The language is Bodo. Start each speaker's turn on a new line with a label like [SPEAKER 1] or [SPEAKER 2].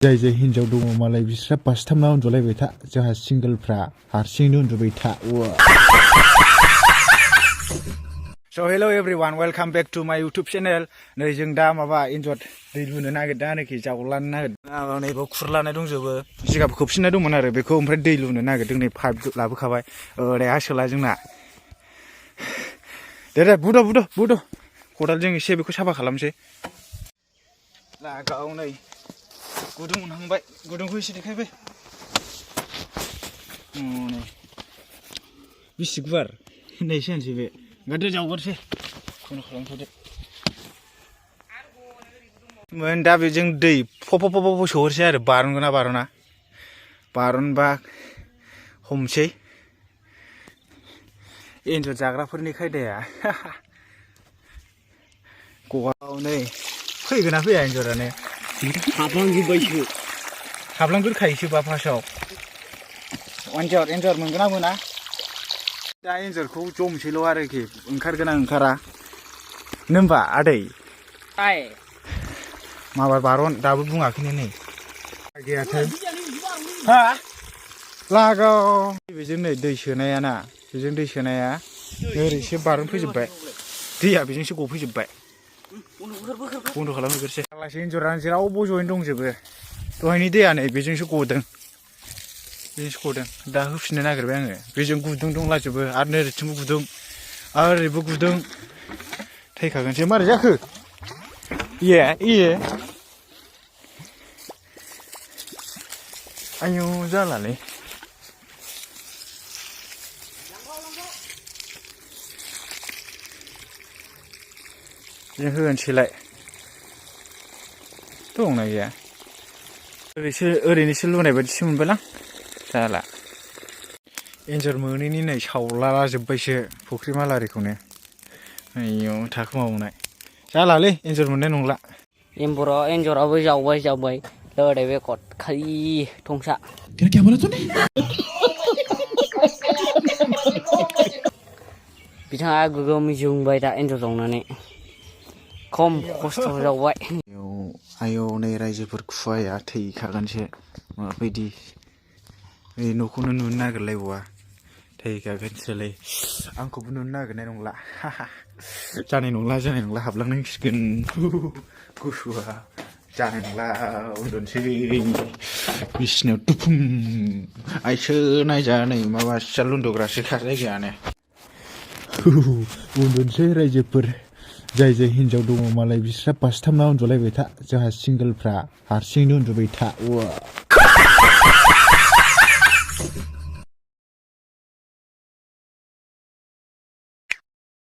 [SPEAKER 1] जाय जाय हिन्जाव दङ मालाय बिस्रा बासथामना उन्दुलायबाय था जोंहा सिंगोलफ्रा हारसिङैनो उन्दुबाय था So hello everyone, welcome back to my YouTube channel. नै जों दा माबा एन्जर दै लुनो नागिरदों आरोखि जावलानो नागिरदों नैबाव खुरलानाय दंजोबो जिगाब खोबसिननाय दंमोन आरो बेखौ ओमफ्राय दै लुनो नागिरदों नै पाइप लाबोखाबाय ओरै आसोला जोंना दे बुद' खदालजों एसे बेखौ साफा खालामसै लागाव नै गुदुं मोनहांबाय गुदुंखौ एसे देखायबाय नै बेसे गुवार होननायसो होनसै बे गदो जावगोरसै खौनो खालामथ'दो मोन दा बेजों दै फप सोहरसै आरो बारनगोना बारना बारनबा हमसै एन्जर जाग्राफोरनि खायदाया गगाव नै फैगोना फैया एन्जरानो हाबलांगोरखायोसो बा फार्स्टआव एन्जर मोनगोना मोना दा एन्जरखौ जमसैल' आरोखि ओंखारगोना ओंखारा नोमबा आदै माबा बारन दाबो बुङाखैनो नै गैयाथों हा लागाव बेजों नै दै सोनायाना बेजों दै सोनाया ओरैसो बारन फैजोबबाय दैया बेजोंसो गफैजोबबाय बन्द' खालामहैग्रोसै लासै एन्जरानो जेरावबो जयैनो दंजोबो दहायनि दैया नै बेजोंसो गदों दा होफिननो नागिरबाय आङो बेजों गुदुं दंलाजोबो आरो नोरैथिंबो गुदुं आरो ओरैबो गुदुं थैखागोनसै मारै जाखो इये आयौ जालालै जों होनोसैलाय दंना गैया ओरैनोसो लुनाय बायदिसो मोनबायलां जाला एन्जर मोनैनि नै सावलालाजोब्बायसो फुख्रि मालारिखौनो आयौ थाखोमावनाय जालालै एन्जर मोननाय नंला
[SPEAKER 2] एन्जराबो जावबाय लोड़े बेकट खालि थंसा बिथाङा गोगोम जोंबाय दा एन्जर जावनानै खम खस्थ' जावबाय
[SPEAKER 1] आयौ नै रायजोफोर खुवाया थैखागोनसो माबायदि बे न'खौनो नुनो नागिरलायबावा थैखागोनसोलै आंखौबो नुनो नागिरनाय नंला जानाय नंला हाबलांनांसिगोन गुसुआ जानाय नंला उन्दुनोसै बिसिनायाव दुफुं आइसो नायजा नै माबा सियाल उन्दुग्रासो जायगायानो उन्दुनोसै रायजोफोर जाय जाय हिन्जाव दङ मालाय बिस्रा बासथामना उन्दुलायबाय था जोंहा सिंगोलफ्रा हारसिङैनो उन्दुबाय था